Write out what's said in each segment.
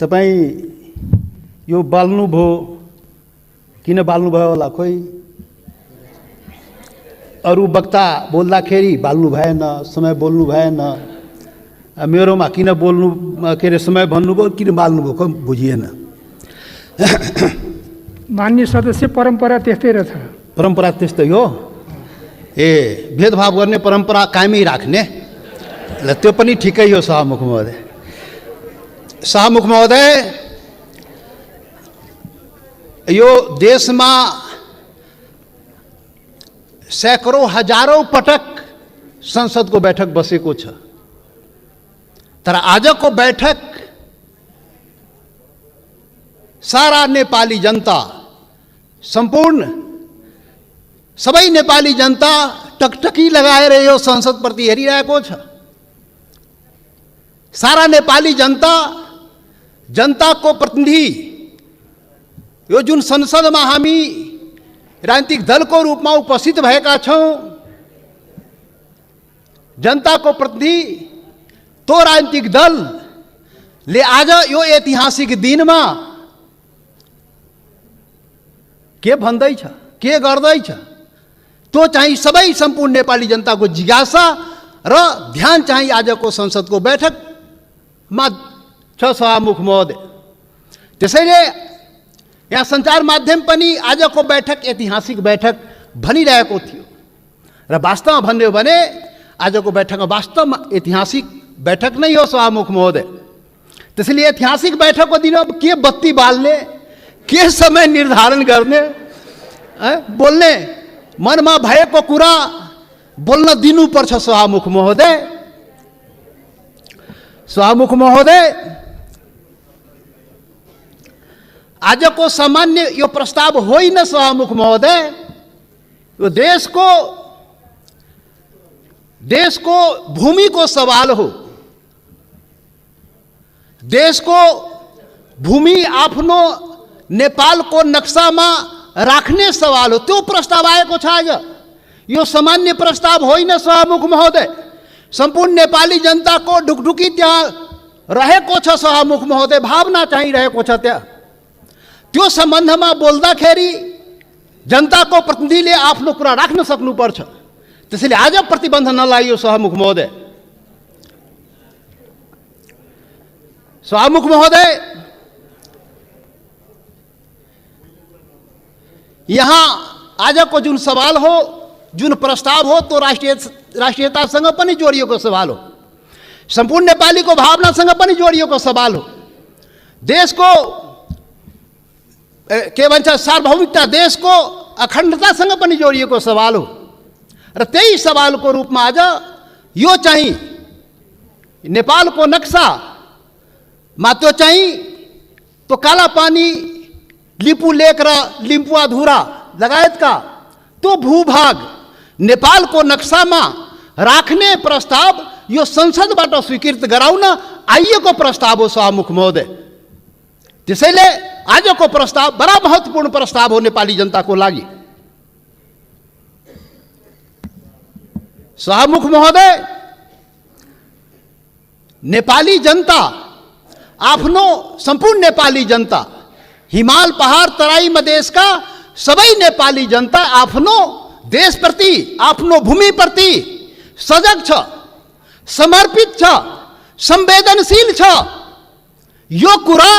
तपाईँ यो बाल्नुभयो, किन बाल्नुभयो होला? खोइ अरू वक्ता बोल्दाखेरि बाल्नु भएन, समय बोल्नु भएन, मेरोमा किन बोल्नु के अरे समय भन्नुभयो, किन बाल्नुभयो कम बुझिएन। मान्य सदस्य, परम्परा त्यस्तै रहेछ। परम्परा त्यस्तै हो। भेदभाव गर्ने परम्परा कायमै राख्ने, ल त्यो पनि ठिकै हो। सभामुख महोदय, सभामुख महोदय, यो देशमा सैकड़ों हजारौं पटक संसदको बैठक बसेको छ, तर आजको बैठक सारा नेपाली जनता, संपूर्ण सबै नेपाली जनता टकटकी लगाएर यो संसदप्रति हेरिरहेको छ। सारा नेपाली जनता, जनताको प्रतिनिधि, यो जुन संसदमा हामी राजनीतिक दलको रूपमा उपस्थित भएका छौं, जनताको प्रतिनिधि तो राजनीतिक दलले आज यो ऐतिहासिक दिनमा के भन्दैछ, के गर्दैछ, त्यो चाहिँ सबै सम्पूर्ण नेपाली जनताको जिज्ञासा र ध्यान चाहिँ आजको संसदको बैठकमा छ। सभामुख महोदय, त्यसैले यहाँ सञ्चार माध्यम पनि आजको बैठक ऐतिहासिक बैठक भनिरहेको थियो र वास्तवमा भन्यो भने आजको बैठकमा वास्तवमा ऐतिहासिक बैठक नै हो। सभामुख महोदय, त्यसैले ऐतिहासिक बैठकको दिन अब के बत्ती बाल्ने, के समय निर्धारण गर्ने, बोल्ने मनमा भएको कुरा बोल्न दिनुपर्छ। सभामुख महोदय, सभामुख महोदय, आजको सामान्य यो प्रस्ताव होइन। सभामुख महोदय, यो देशको भूमिको सवाल हो। देशको भूमि आफ्नो नेपालको नक्सामा राख्ने सवाल हो, त्यो प्रस्ताव आएको छ आज। यो सामान्य प्रस्ताव होइन। सभामुख महोदय, सम्पूर्ण नेपाली जनताको ढुकढुकी त्यहाँ रहेको छ। सभामुख महोदय, भावना चाहिँ रहेको छ त्यहाँ। त्यो सम्बन्धमा बोल्दाखेरि जनताको प्रतिनिधिले आफ्नो कुरा राख्न सक्नुपर्छ। त्यसैले आज प्रतिबन्ध नलागियो। सभामुख महोदय, सभामुख महोदय, यहाँ आजको जुन सवाल हो, जुन प्रस्ताव हो, तो राष्ट्रियतासँग पनि जोडिएको सवाल हो, सम्पूर्ण नेपालीको भावनासँग पनि जोडिएको सवाल हो, देशको के भन्छ सार्वभौमिकता, देशको अखण्डतासँग पनि जोडिएको सवाल हो। र त्यही सवालको रूपमा आज यो चाहिँ नेपालको नक्सामा त्यो चाहिँ तो कालापानी, लिपु लेक र लिम्पुवाधुरा लगायतका त्यो भूभाग नेपालको नक्सामा राख्ने प्रस्ताव यो संसदबाट स्वीकृत गराउन आइएको प्रस्ताव हो। सभामुख महोदय, त्यसैले आजको प्रस्ताव बडा महत्त्वपूर्ण प्रस्ताव हो नेपाली जनताको लागि। सभामुख महोदय, नेपाली जनता, आफ्नो सम्पूर्ण नेपाली जनता, हिमाल पहाड तराई मधेसका सबै नेपाली जनता आफ्नो देशप्रति, आफ्नो भूमिप्रति सजग छ, समर्पित छ, संवेदनशील छ। यो कुरा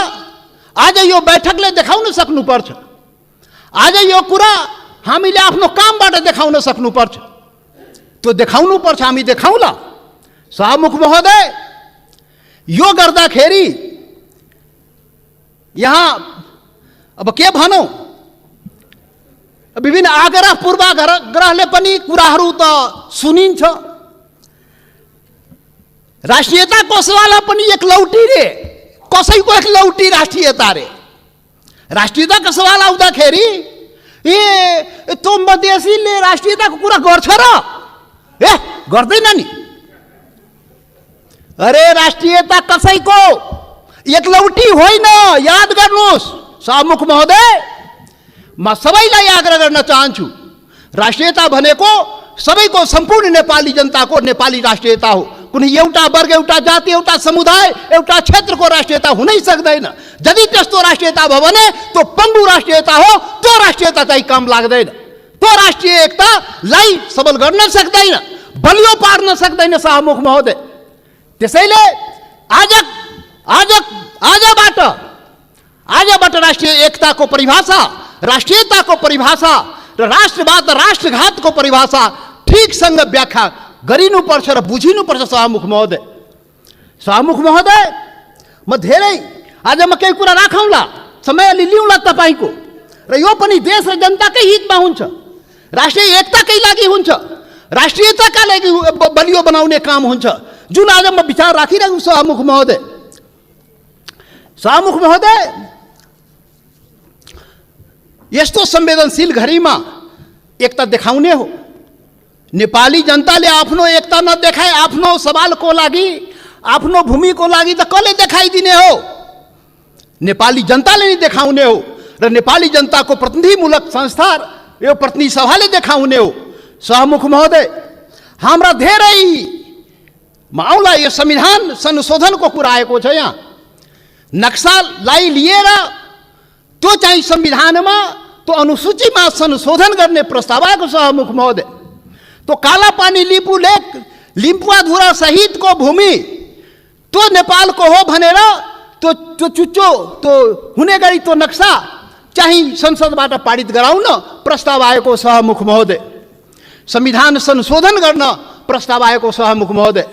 आज यो बैठकले देखाउन सक्नुपर्छ। आज यो कुरा हामीले आफ्नो कामबाट देखाउन सक्नुपर्छ। त्यो देखाउनुपर्छ, हामी देखाउला। सभामुख महोदय, यो गर्दाखेरि यहाँ अब के भनौं, विभिन्न आग्रह पूर्वाग्रहले पनि कुराहरू त सुनिन्छ। राष्ट्रियताको सवाल पनि एक लौटी रे, कसैको एक लौटी राष्ट्रियता रे। राष्ट्रियताको सवाल आउँदाखेरि त्यो मधेसीले राष्ट्रियताको कुरा गर्छ र? गर्दैन नि। अरे राष्ट्रियता कसैको एक लौटी होइन, याद गर्नुहोस्। सभामुख महोदय, म सबैलाई आग्रह गर्न चाहन्छु, राष्ट्रियता भनेको सबैको, सम्पूर्ण नेपाली जनताको नेपाली राष्ट्रियता हो। कुनै एउटा वर्ग, एउटा जाति, एउटा समुदाय, एउटा क्षेत्रको राष्ट्रियता हुनै सक्दैन। यदि त्यस्तो राष्ट्रियता भयो भने त्यो पङ्गु राष्ट्रियता हो। त्यो राष्ट्रियता चाहिँ काम लाग्दैन। त्यो राष्ट्रिय एकतालाई सबल गर्न सक्दैन, बलियो पार्न सक्दैन शाहमुख महोदय। त्यसैले आजबाट राष्ट्रिय एकताको परिभाषा, राष्ट्रियताको परिभाषा र राष्ट्रवाद, राष्ट्रघातको परिभाषा ठिकसँग व्याख्या गरिनुपर्छ र बुझिनुपर्छ शाहमुख महोदय। शाहमुख महोदय, म धेरै आज म केही कुरा राखौँला, समय अलि लिउँला तपाईँको, र यो पनि देश र जनताकै हितमा हुन्छ, राष्ट्रिय एकताकै लागि हुन्छ, राष्ट्रियताका लागि बलियो बनाउने काम हुन्छ, जुन आज म विचार राखिरहेको शाहमुख महोदय। शाहमुख महोदय, यस्तो संवेदनशील घडीमा एकता देखाउने हो। नेपाली जनताले आफ्नो एकता नदेखाए आफ्नो सवालको लागि, आफ्नो भूमिको लागि त कसले देखाइदिने हो? नेपाली जनताले नै देखाउने हो र नेपाली जनताको प्रतिनिधिमूलक संस्था, यो प्रतिनिधि सभाले देखाउने हो। शाहमुख महोदय, हाम्रा धेरै आउला यो संविधान संशोधनको कुरा आएको छ। यहाँ नक्सालाई लिएर त्यो चाहिँ संविधानमा, त्यो अनुसूचीमा संशोधन गर्ने प्रस्ताव आएको शाहमुख महोदय। त्यो कालापानी लिपु लेक, लिम्पुवाधुरा सहितको भूमि त्यो नेपालको हो भनेर त्यो चुच्चो त्यो हुने गरी त्यो नक्सा चाहिँ संसदबाट पारित गराउन प्रस्ताव आएको शाहमुख महोदय। संविधान संशोधन गर्न प्रस्ताव आएको शाहमुख महोदय।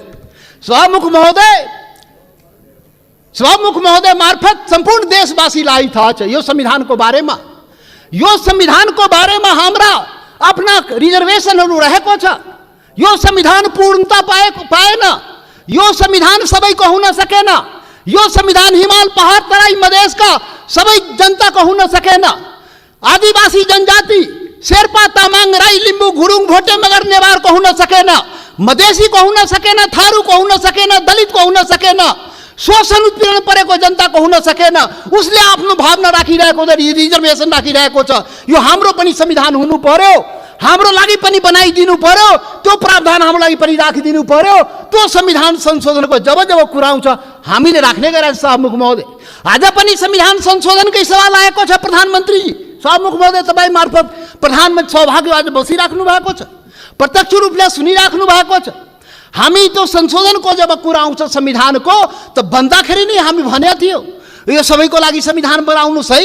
शाहमुख महोदय मार्फत सम्पूर्ण देशवासीलाई थाहा छ यो संविधानको बारेमा। यो संविधानको बारेमा हाम्रा आफ्ना रिजर्भेसनहरू रहेको छ। यो संविधान पूर्णता पाएन। यो संविधान सबैको हुन सकेन। यो संविधान हिमाल, पहाड, तराई, मधेसका सबै जनताको हुन सकेन। आदिवासी जनजाति शेर्पा, तामाङ, राई, लिम्बू, गुरुङ, भोटे, मगर, नेवारको हुन सकेन। मधेसीको हुन सकेन, थारूको हुन सकेन, दलितको हुन सकेन, शोषण उत्पीडन परेको जनताको हुन सकेन। उसले आफ्नो भावना राखिरहेको छ, रिजर्भेसन राखिरहेको छ। यो हाम्रो पनि संविधान हुनु पर्यो, हाम्रो लागि पनि बनाइदिनु पर्यो, त्यो प्रावधान हाम्रो लागि पनि राखिदिनु पर्यो। त्यो संविधान संशोधनको जब कुरा आउँछ हामीले राख्ने गरेका शाहमुख महोदय। आज पनि संविधान संशोधनकै सवाल आएको छ प्रधानमन्त्रीजी। शाहमुख महोदय, तपाईँ मार्फत प्रधानमन्त्री सहभागी आज बसिराख्नु भएको छ, प्रत्यक्ष रूपले सुनिराख्नु भएको छ। हामी त्यो संशोधनको जब कुरा आउँछ संविधानको, त भन्दाखेरि नै हामी भनेको थियो यो सबैको लागि संविधान बनाउनुहोस् है।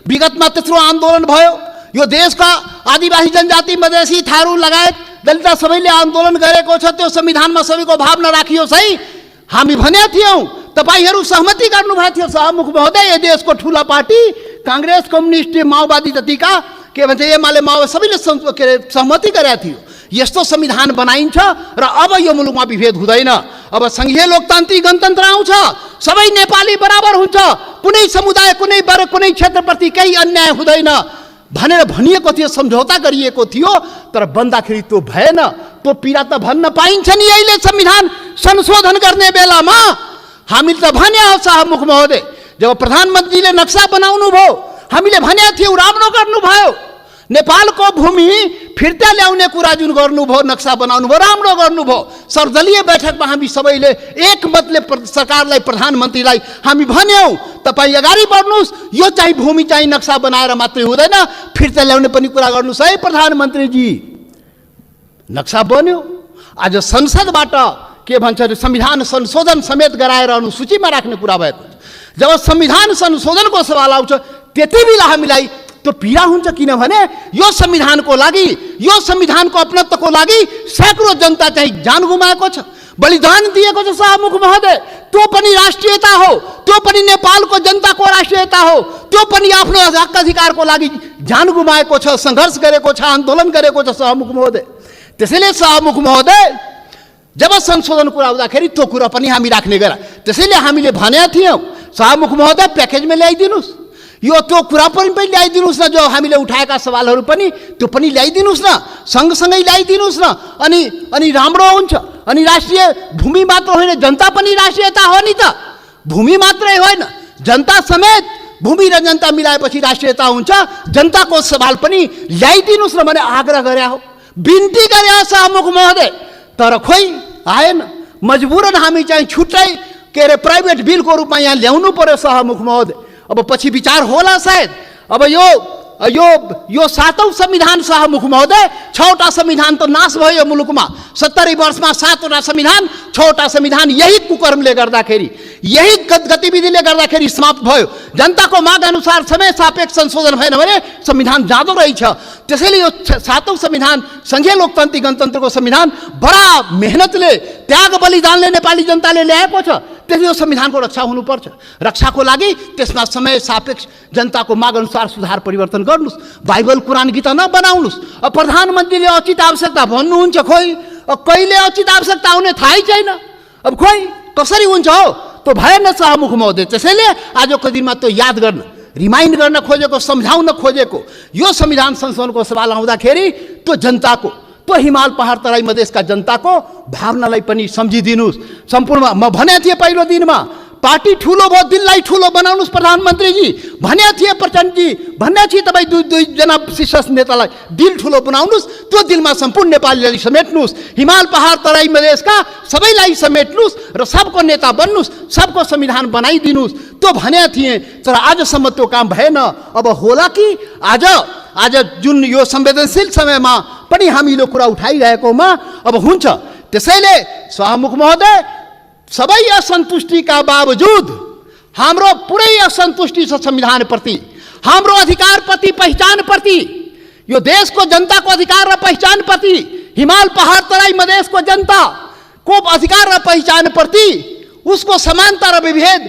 विगतमा त्यत्रो आन्दोलन भयो, यो देशका आदिवासी जनजाति, मधेसी, थारू लगायत दलित सबैले आन्दोलन गरेको छ। त्यो संविधानमा सबैको भावना राखियोस् है हामी भनेका थियौँ। तपाईँहरू सहमति गर्नुभएको थियो शाहमुख महोदय। यो देशको ठुला पार्टी काङ्ग्रेस, कम्युनिस्ट, माओवादी जतिका के भन्छ एमाले, माओवादी सबैले सहमति गरेका थियो। यस्तो संविधान बनाइन्छ र अब यो मुलुकमा विभेद हुँदैन। अब संघीय लोकतान्त्रिक गणतन्त्र आउँछ, सबै नेपाली बराबर हुन्छ, कुनै समुदाय, कुनै वर्ग, कुनै क्षेत्रप्रति केही अन्याय हुँदैन भनेर भनिएको थियो, सम्झौता गरिएको थियो। तर बन्दाखेरि त्यो भएन। त्यो पीडा त भन्न पाइन्छ नि अहिले संविधान संशोधन गर्ने बेलामा। हामीले त भने हो शाहमुख महोदय, जब प्रधानमन्त्रीले नक्सा बनाउनु भयो हामीले भनेको थियौँ राम्रो गर्नुभयो। नेपालको भूमि फिर्ता ल्याउने कुरा जुन गर्नुभयो, नक्सा बनाउनु भयो, राम्रो गर्नुभयो। सर्वदलीय बैठकमा हामी सबैले एकमतले सरकारलाई, प्रधानमन्त्रीलाई हामी भन्यौँ तपाईँ अगाडि बढ्नुहोस्, यो चाहिँ भूमि चाहिँ नक्सा बनाएर मात्रै हुँदैन, फिर्ता ल्याउने पनि कुरा गर्नुहोस् है प्रधानमन्त्रीजी। नक्सा बन्यो। आज संसदबाट के भन्छ संविधान संशोधन समेत गराएर अनुसूचीमा राख्ने कुरा भएको छ। जब संविधान संशोधनको सवाल आउँछ त्यति बेला हामीलाई त्यो पीडा हुन्छ, किनभने यो संविधानको लागि, यो संविधानको अपनत्वको लागि सैकड़ों जनता चाहिँ जान गुमाएको छ, बलिदान दिएको छ शाहमुख महोदय। त्यो पनि राष्ट्रियता हो, त्यो पनि नेपालको जनताको राष्ट्रियता हो, त्यो पनि आफ्नो हक अधिकारको लागि जान गुमाएको छ, सङ्घर्ष गरेको छ, आन्दोलन गरेको छ शाहमुख महोदय। त्यसैले शाहमुख महोदय, जब संशोधन कुरा आउँदाखेरि त्यो कुरा पनि हामी राख्ने गरा। त्यसैले हामीले भनेका थियौँ शाहमुख महोदय प्याकेजमा ल्याइदिनुहोस्, यो त्यो कुरा पनि ल्याइदिनुहोस् न, जो हामीले उठाएका सवालहरू पनि त्यो पनि ल्याइदिनुहोस् न, सँगसँगै ल्याइदिनुहोस् न। अनि राम्रो हुन्छ। अनि राष्ट्रिय भूमि मात्र होइन, जनता पनि राष्ट्रियता हो नि त। भूमि मात्रै होइन, जनता समेत, भूमि र जनता मिलाएपछि राष्ट्रियता हुन्छ। जनताको सवाल पनि ल्याइदिनुहोस् न भने आग्रह गरे हो, बिन्ती गरे हो शाहमुख महोदय। तर खोइ आएन। मजबुरन हामी चाहिँ छुट्टै के अरे प्राइभेट बिलको रूपमा यहाँ ल्याउनु पर्यो सभामुख महोदय। अब पछि विचार होला सायद। अब यो 7औं संविधान सभामुख महोदय, 6वटा संविधान त नाश भयो मुलुकमा। 70 वर्षमा 7वटा संविधान, 6वटा संविधान यही कुकर्मले गर्दाखेरि, यही गतिविधिले गर्दाखेरि समाप्त भयो। जनताको माग अनुसार समय सापेक्ष संशोधन भएन भने संविधान जाँदो रहेछ। त्यसैले यो 7औं संविधान, संघीय लोकतान्त्रिक गणतन्त्रको संविधान बडा मेहनतले, त्याग बलिदानले नेपाली जनताले ल्याएको छ। त्यसले यो संविधानको रक्षा हुनुपर्छ। रक्षाको लागि त्यसमा समय सापेक्ष जनताको माग अनुसार सुधार परिवर्तन गर्नुस्। बाइबल कुरान गीता नबनाउनुस्। अब प्रधानमन्त्रीले उचित आवश्यकता भन्नुहुन्छ, खोइ कहिले उचित आवश्यकता आउने थाहै छैन। अब खोइ कसरी हुन्छ हो, त्यो भएन सभामुख महोदय। त्यसैले आजको दिनमा त्यो याद गर्न, रिमाइन्ड गर्न खोजेको, सम्झाउन खोजेको यो संविधान संशोधनको सवाल आउँदाखेरि त्यो जनताको, त्यो हिमाल पहाड तराई मधेसका जनताको भावनालाई पनि सम्झिदिनुहोस्। सम्पूर्ण म भने थिएँ पहिलो दिनमा, पार्टी ठुलो भयो, दिललाई ठुलो बनाउनुहोस् प्रधानमन्त्रीजी भने थिए, प्रचण्डजी भन्ने थिए। तपाईँ दुईजना शीर्ष नेतालाई दिल ठुलो बनाउनुहोस्, त्यो दिलमा सम्पूर्ण नेपालीलाई समेट्नुहोस्, हिमाल पहाड तराई मधेसका सबैलाई समेट्नुहोस् र सबको नेता बन्नुहोस्, सबको संविधान बनाइदिनुहोस्, त्यो भने थिएँ। तर आजसम्म त्यो काम भएन। अब होला कि आज जुन यो संवेदनशील समयमा पनि हामीले कुरा उठाइरहेकोमा अब हुन्छ। त्यसैले सभामुख महोदय, सबै असन्तुष्टिका बावजुद हाम्रो पुरै असन्तुष्टि छ संविधानप्रति, हाम्रो अधिकारप्रति, पहिचानप्रति, यो देशको जनताको अधिकार र पहिचानप्रति, हिमाल पहाड तराई मधेसको जनताको अधिकार र पहिचानप्रति, उसको समानता र विभेद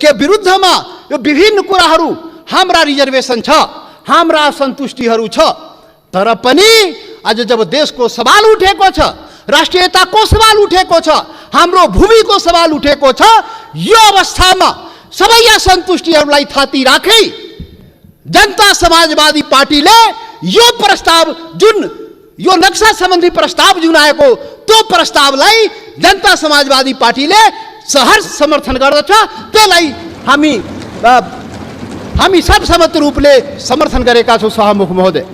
के विरुद्धमा यो विभिन्न कुराहरू, हाम्रा रिजर्भेसन छ, हाम्रा असन्तुष्टिहरू छ। तर पनि आज जब देशको सवाल उठेको छ, राष्ट्रियताको सवाल उठेको छ, हाम्रो भूमिको सवाल उठेको छ, यो अवस्थामा सबै असन्तुष्टिहरूलाई थाती राखी जनता समाजवादी पार्टीले यो प्रस्ताव, जुन यो नक्सा सम्बन्धी प्रस्ताव जुन आएको, त्यो प्रस्तावलाई जनता समाजवादी पार्टीले सहर्ष समर्थन गर्दछ। त्यसलाई हामी सर्वसम्मत रूपले समर्थन गरेका छौँ सभामुख महोदय।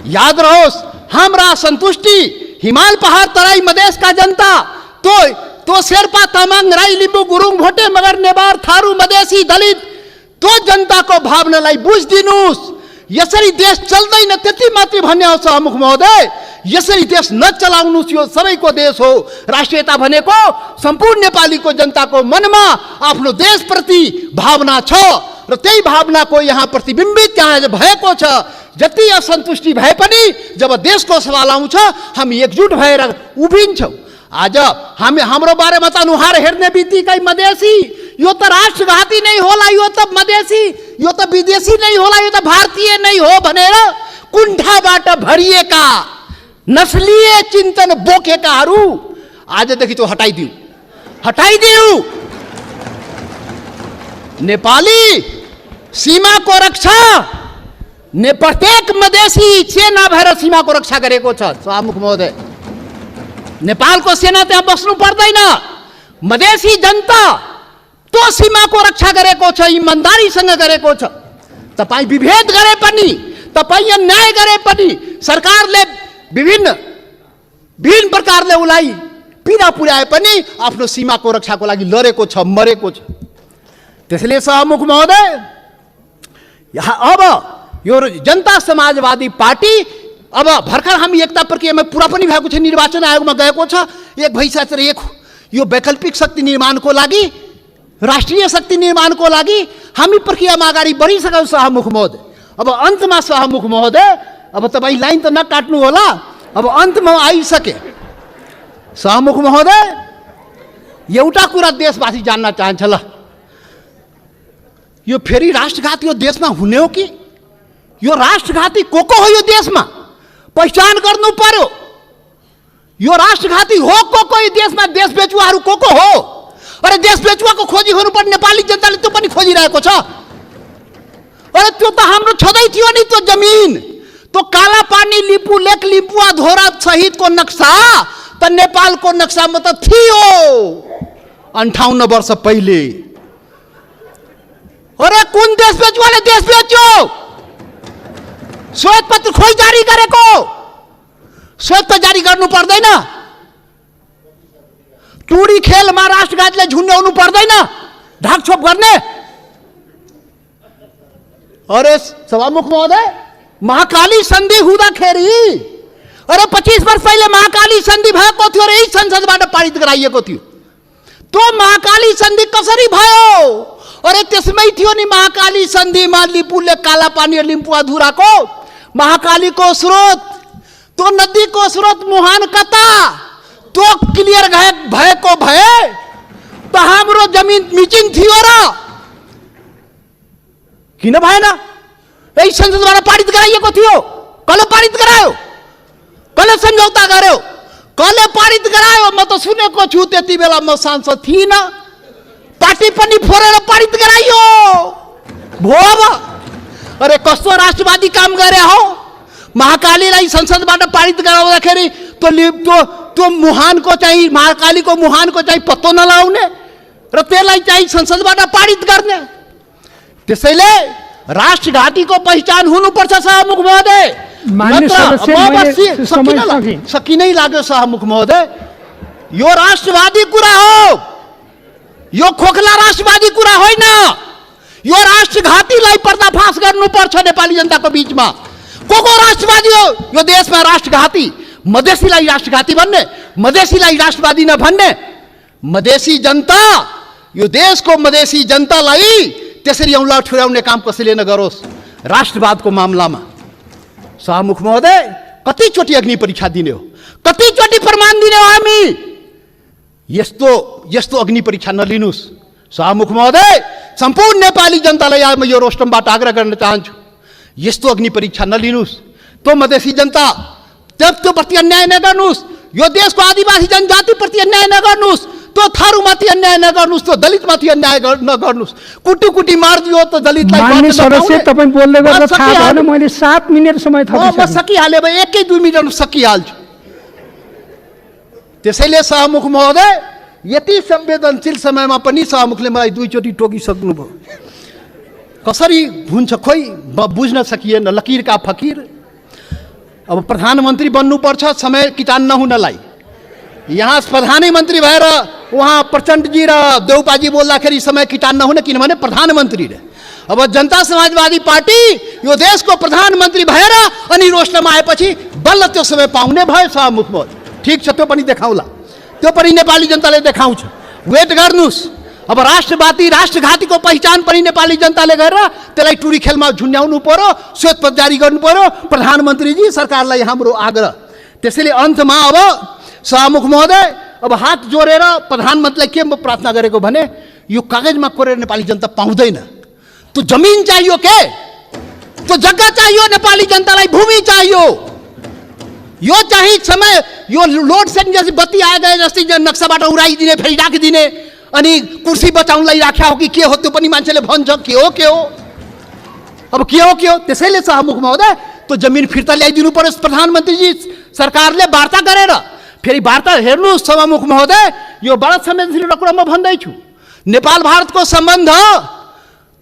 याद रहोस्, हाम्रा असन्तुष्टि हिमाल पहाड तराई मधेसका जनता, तो शेर्पा तामाङ राई लिम्बू गुरुङ भोटे मगर नेवार थारू मधेसी दलित, तो जनताको भावनालाई बुझिदिनुहोस्। यसरी देश चल्दैन त्यति मात्रै भन्ने हो सभामुख महोदय। यसरी देश नचलाउनुहोस्, यो सबैको देश हो। राष्ट्रियता भनेको सम्पूर्ण नेपालीको जनताको मनमा आफ्नो देशप्रति भावना छ र त्यही भावनाको यहाँ प्रतिबिम्बित यहाँ भएको छ। जति असन्तुष्टि भए पनि जब देशको सवाल आउँछ हामी एकजुट भएर उभिन्छौँ। आज हाम्रो बारेमा त अनुहार हेर्ने बित्तिकै मधेसी, यो त राष्ट्रघाती नै होला, यो त मधेसी, यो त विदेशी नै होला, यो त भारतीय नै हो भनेर कुण्ठाबाट भरिएका नस्लीय चिन्तन बोकेकाहरू आजदेखि त्यो हटाइदिऊ। नेपाली सीमाको रक्षा प्रत्येक मधेसी सेना भएर सीमाको रक्षा गरेको छ सभामुख महोदय। नेपालको सेना त्यहाँ बस्नु पर्दैन। मधेसी जनता त्यो सीमाको रक्षा गरेको छ, इमान्दारीसँग गरेको छ। तपाईँ विभेद गरे पनि, तपाईँ अन्याय गरे पनि, सरकारले विभिन्न प्रकारले उसलाई पीडा पुर्याए पनि आफ्नो सीमाको रक्षाको लागि लडेको छ, मरेको छ। त्यसैले सभामुख महोदय, अब यो जनता समाजवादी पार्टी अब भर्खर हामी एकता प्रक्रियामा पुरा पनि भएको छ, निर्वाचन आयोगमा गएको छ। एक भइसकेर यो वैकल्पिक शक्ति निर्माणको लागि, राष्ट्रिय शक्ति निर्माणको लागि हामी प्रक्रियामा अगाडि बढिसक्यौँ सभामुख महोदय। अब अन्तमा सभामुख महोदय, अब तपाईँ लाइन त नकाट्नु होला, अब अन्तमा आइसके। सभामुख महोदय, एउटा कुरा देशवासी जान्न चाहन्छ, ल यो फेरि राष्ट्रघाती यो देशमा हुने हो कि? यो राष्ट्रघाती को हो यो देशमा? पहिचान गर्नु पर्यो। यो राष्ट्रघाती हो को यो देशमा? देश बेचुवाहरू को हो? अरे देश बेचुवाको खोजी हुनुपर्ने नेपाली जनताले त्यो पनि खोजिरहेको छ। अरे त्यो त हाम्रो छँदै थियो नि, त्यो जमिन, त्यो काला पानी लिपु लेक लिपुवा धोरा सहितको नक्सा त नेपालको नक्सामा त थियो 58 वर्ष पहिले। अरे कुन देश बेचुवाले देश बेच्यो? श्वेत पत्र खोइ जारी गरेको, श्वेत पत्र जारी गर्नु पर्दैन। टुडी खेलमा राष्ट्रघातीलाई झुन्ड्याउनु पर्दैन, ढाकछोप गर्ने। अरे सभामुख महोदय, महाकाली सन्धि हुँदाखेरि, अरे 25 वर्ष पहिले महाकाली सन्धि भएको थियो र यही संसदबाट पारित गराइएको थियो। त्यो महाकाली सन्धि कसरी भयो? अरे त्यसमै थियो नि महाकाली सन्धिमा लिपुले काला पानी लिम्पु अधुराको महाकालीको स्रोत, त्यो नदीको स्रोत मुहान कता, त्यो क्लियर भएको भए त हाम्रो जमिन मिचिङ थियो र किन भएन? यही संसदबाट पारित गराइएको थियो। कसले पारित गरायो? कसले सम्झौता गर्यो? कसले पारित गरायो? म त सुनेको छु, त्यति बेला म सांसद थिइनँ, पार्टी पनि फोरेर पारित गराइयो भो। अरे कस्तो राष्ट्रवादी काम गरे हो? महाकालीलाई संसदबाट पारित गराउँदाखेरि त्यो मुहानको चाहिँ, महाकालीको मुहानको चाहिँ पत्तो नलाउने र त्यसलाई चाहिँ संसदबाट पारित गर्ने। त्यसैले राष्ट्रघातीको पहिचान हुनुपर्छ सभामुख महोदय। सकिनै लाग्यो सभामुख महोदय, यो राष्ट्रवादी कुरा हो, यो खोखला राष्ट्रवादी कुरा होइन। यो राष्ट्रघातीलाई पर्दाफास गर्नुपर्छ नेपाली जनताको बीचमा। को राष्ट्रवादी हो यो देशमा? राष्ट्रघाती, मधेसीलाई राष्ट्रघाती भन्ने, मधेसीलाई राष्ट्रवादी नभन्ने। मधेसी जनता, यो देशको मधेसी जनतालाई त्यसरी औँला ठुर्याउने काम कसैले नगरोस् राष्ट्रवादको मामलामा। सभामुख महोदय, कतिचोटि अग्नि परीक्षा दिने हो, कतिचोटि प्रमाण दिने हो हामी? यस्तो अग्नि परीक्षा नलिनुस् सभामुख महोदय। सम्पूर्ण नेपाली जनतालाई आज म यो रोस्टमबाट आग्रह गर्न चाहन्छु, यस्तो अग्नि परीक्षा नलिनुस्। त्यो मधेसी जनता त्यो प्रति अन्याय नगर्नुस्, यो देशको आदिवासी जनजाति प्रति अन्याय नगर्नुस्, त्यो थारूमाथि अन्याय नगर्नुस्, त्यो दलितमाथि अन्याय नगर्नुस्। कुटी मारिदियो त दलितलाई। माननीय सदस्य, तपाईं बोल्दै गर्दा थाहा भएन, मैले 7 मिनेट समय थपिसकेँ। म सकिहालेँ, 1-2 मिनेटमा सकिहाल्छु। त्यसैले सभामुख महोदय, यति संवेदनशील समयमा पनि सभामुखले मलाई 2 चोटि टोकिसक्नुभयो। कसरी हुन्छ खोइ बुझ्न सकिएन। लकीर का फकीर। अब प्रधानमन्त्री बन्नुपर्छ समय किटान नहुनलाई। यहाँ प्रधानमन्त्री भएर उहाँ प्रचण्डजी र देउपाजी बोल्दाखेरि समय किटान नहुने, किनभने प्रधानमन्त्री रे। अब जनता समाजवादी पार्टी यो देशको प्रधानमन्त्री भएर अनि रोस्टमा आएपछि बल्ल त्यो समय पाउने भयो सभामुख महोदय। ठिक छ, त्यो पनि देखाउला, त्यो पनि नेपाली जनताले देखाउँछ। वेट गर्नुस्। अब राष्ट्रवादी राष्ट्रघातीको पहिचान पनि नेपाली जनताले गरेर त्यसलाई टुरी खेलमा झुन्ड्याउनु पर्यो, श्वेतपत्र जारी गर्नु पर्यो। प्रधानमन्त्रीजी, सरकारलाई हाम्रो आग्रह। त्यसैले अन्तमा अब सभामुख महोदय, अब हात जोडेर प्रधानमन्त्रीलाई के म प्रार्थना गरेको भने, यो कागजमा कोरेर नेपाली जनता पाउँदैन। त्यो जमिन चाहियो के, त्यो जग्गा चाहियो नेपाली जनतालाई, भूमि चाहियो। यो चाहिँ समय, यो लोड सेडिङ जस्तै बत्ती आए गए जस्तै नक्साबाट उडाइदिने, फेरि राखिदिने, अनि कुर्सी बचाउनलाई राख्या हो कि के हो त्यो पनि मान्छेले भन्छ। के हो अब के हो? त्यसैले सभामुख महोदय, त्यो जमिन फिर्ता ल्याइदिनु पर्यो। प्रधानमन्त्रीजी सरकारले वार्ता गरेर, फेरि वार्ता हेर्नुहोस् सभामुख महोदय, यो बडा संवेदनशील कुरा म भन्दैछु। नेपाल भारतको सम्बन्ध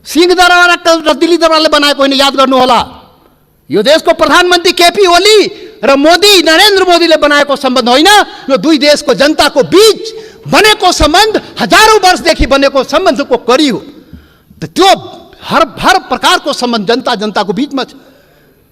सिंहदरबार र दिल्ली दरबारले बनाएको होइन, याद गर्नुहोला। यो देशको प्रधानमन्त्री केपी ओली र मोदी, नरेन्द्र मोदीले बनाएको सम्बन्ध होइन। यो दुई देशको जनताको बीच बनेको सम्बन्ध, हजारौं वर्षदेखि बनेको सम्बन्धको कडी हो। त्यो हर प्रकारको सम्बन्ध जनताको बीचमा छ,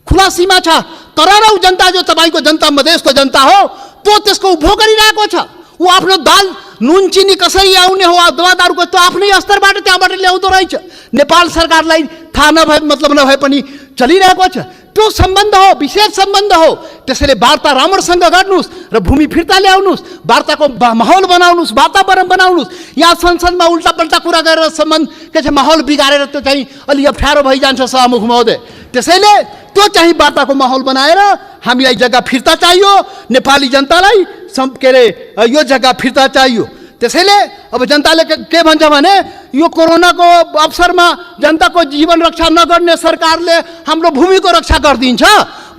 खुला सीमा छ। करोडौं जनता जो तपाईको जनता, मधेसको जनता हो, त्यो त्यसको उपभोग गरिरहेको छ। ऊ आफ्नो दाल नुन चिनी कसरी आउने हो, दवा दारूको त्यो आफ्नै स्तरबाट त्यहाँबाट ल्याउँदो रहेछ। नेपाल सरकारलाई थाहा नभए, मतलब नभए पनि चलिरहेको छ। त्यो सम्बन्ध हो, विशेष सम्बन्ध हो। त्यसैले वार्ता राम्रोसँग गर्नुस् र भूमि फिर्ता ल्याउनुस्, वार्ताको माहौल बनाउनुस्, वातावरण बनाउनुस्। यहाँ संसदमा उल्टा पल्टा कुरा गरेर सम्बन्ध के छ माहौल बिगारेर त्यो चाहिँ अलि अप्ठ्यारो भइजान्छ सभामुख महोदय। त्यसैले त्यो चाहिँ वार्ताको माहौल बनाएर हामीलाई जग्गा फिर्ता चाहियो, नेपाली जनतालाई के अरे यो जग्गा फिर्ता चाहियो। त्यसैले अब जनताले के भन्छ भने, यो कोरोनाको अवसरमा जनताको जीवन रक्षा नगर्ने सरकारले हाम्रो भूमिको रक्षा गरिदिन्छ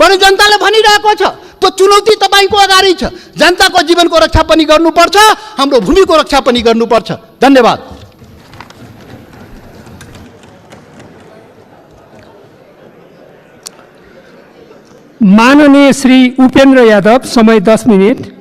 भने जनताले भनिरहेको छ। त्यो चुनौती तपाईको अगाडि छ। जनताको जीवनको रक्षा पनि गर्नुपर्छ, हाम्रो भूमिको रक्षा पनि गर्नुपर्छ। धन्यवाद। माननीय श्री उपेन्द्र यादव, समय 10 मिनेट।